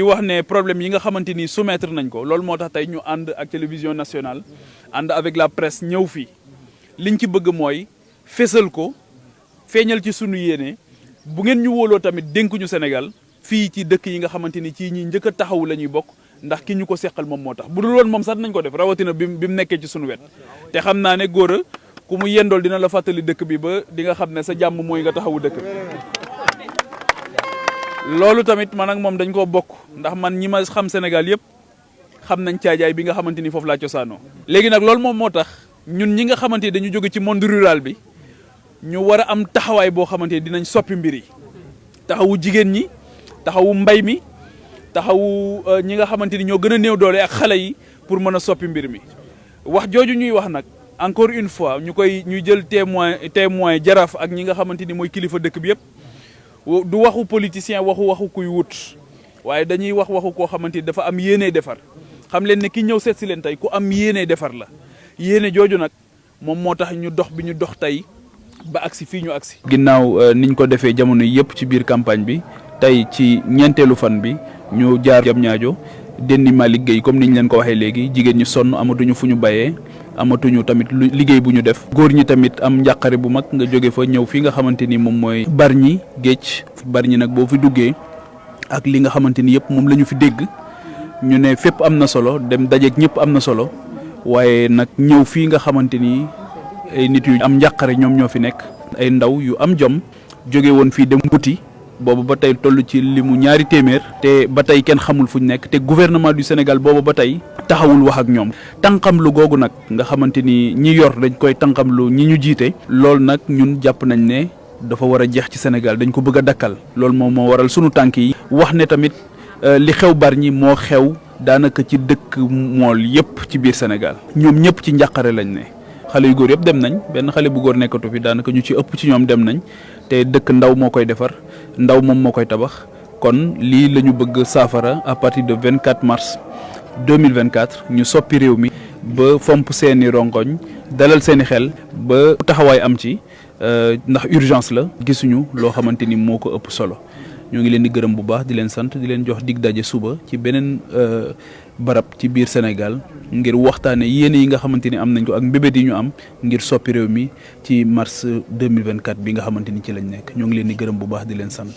wax ne problème yi nga xamante ni soumettre nañ ko loolu moo tax tey ñu ànd ak télévision nationale ànd avec la presse ñëw fii liñ ci bëgg mooy fésal ko feeñal ci sunu yéene bu ngeen ñu wóoloo tamit dénkuñu Sénégal fii ci dëkk yi nga xamante ni ci ñi njëkk a taxawu la ñuy bokk ndax ki ñu ko seqal moom moo tax bu dul woon moom sax nañ ko def rawatina bi mu nekkee ci sunu wet te xam naa ne góor a ku mu yendool dina la fàttali dëkk bi ba di nga xam ne sa jàmm mooy nga taxawu dëkk bi loolu tamit man ak moom dañ koo bokk ndax man ñi ma xam Sénégal yëpp xam nañ caajaay bi nga xamante ni foofu laa cosaanoo léegi nag loolu moom moo tax ñun ñi nga xamante ni dañu jóge ci monde rural bi ñu war a am taxawaay boo xamante ni dinañ soppi mbir yi taxawu jigéen ñi taxawu mbay mi taxawu ñi nga xamante ni ñoo gën a néew doole ak xale yi pour mën a soppi mbir mi wax jooju ñuy wax nag encore une fois ñuy jël témoin jaraaf ak ñi nga xamante ni mooy kilifa dëkk bi yëpp du waxu politicien waxu kuy wut waaye dañuy waxu koo xamante ni dafa am yéene defar xam leen ne ki ñëw seet si leen tey ku am yéene defar la yéene jooju nag moom moo tax ñu dox bi ñu dox tey ba agsi fii ñu agsi ginnaaw niñ ko defee jamono yëpp ci biir campagne bi tey ci ñeenteelu fan bi ñu jaar Diamniadio Déni Malick Gueye comme niñ leen ko waxee léegi jigéen ñi sonn amatuñu fu ñu bayee amatuñu tamit liggéey bu ñu def góor ñi tamit am njàqare bu mag nga jóge fa ñëw fi nga xamante ni moom mooy Bargny géej Bargny nag boo fi duggee ak li nga xamante ni yëpp moom la ñu fi dégg ñu ne fépp am na solo dem dajeeg ñëpp am na solo waaye nag ñëw fii nga xamante ni ay nit yu am njàqare ñoom ñoo fi nekk ay ndaw yu am jom jóge woon fii dem wuti boobu ba tey toll ci limu 200 te ba tey kenn xamul fu ñu nekk te gouvernement du Sénégal boobu ba tey taxawul wax ak ñoom tànqamlu googu nag nga xamante ni ñi yor dañ koy tànqamlu ñi ñu jiite loolu nag ñun jàpp nañ ne dafa war a jeex ci Sénégal dañ ko bëgg a dakkal loolu moom moo waral sunu tànk yi wax ne tamit li xew Bargny moo xew daanaka ci dëkk mool yëpp ci biir Sénégal ñoom ñëpp ci njàqare lañ ne xale yu góor yëpp dem nañ benn xale bu góor nekkatu fi daanaka ñu ci ëpp ci ñoom dem nañ te dëkk ndaw moo koy defar ndaw moom moo koy tabax kon lii la ñu bëgg saafara à partir de 24 mars 2024 ñu soppi réew mi ba fomp seeni rongoñ dalal seeni xel ba taxawaay am ci ndax urgence la gisuñu loo xamante ni moo ko ëpp solo ñoo ngi leen di gërëm bu baax di leen sant di leen jox dig daje suba ci beneen barab ci biir Sénégal ngir waxtaane yéene yi nga xamante ni am nañ ko ak mbébét yi ñu am ngir soppi réew mi ci mars 2024 bi nga xamante ni ci lañ nekk ñoo ngi leen di gërëm bu baax di leen sant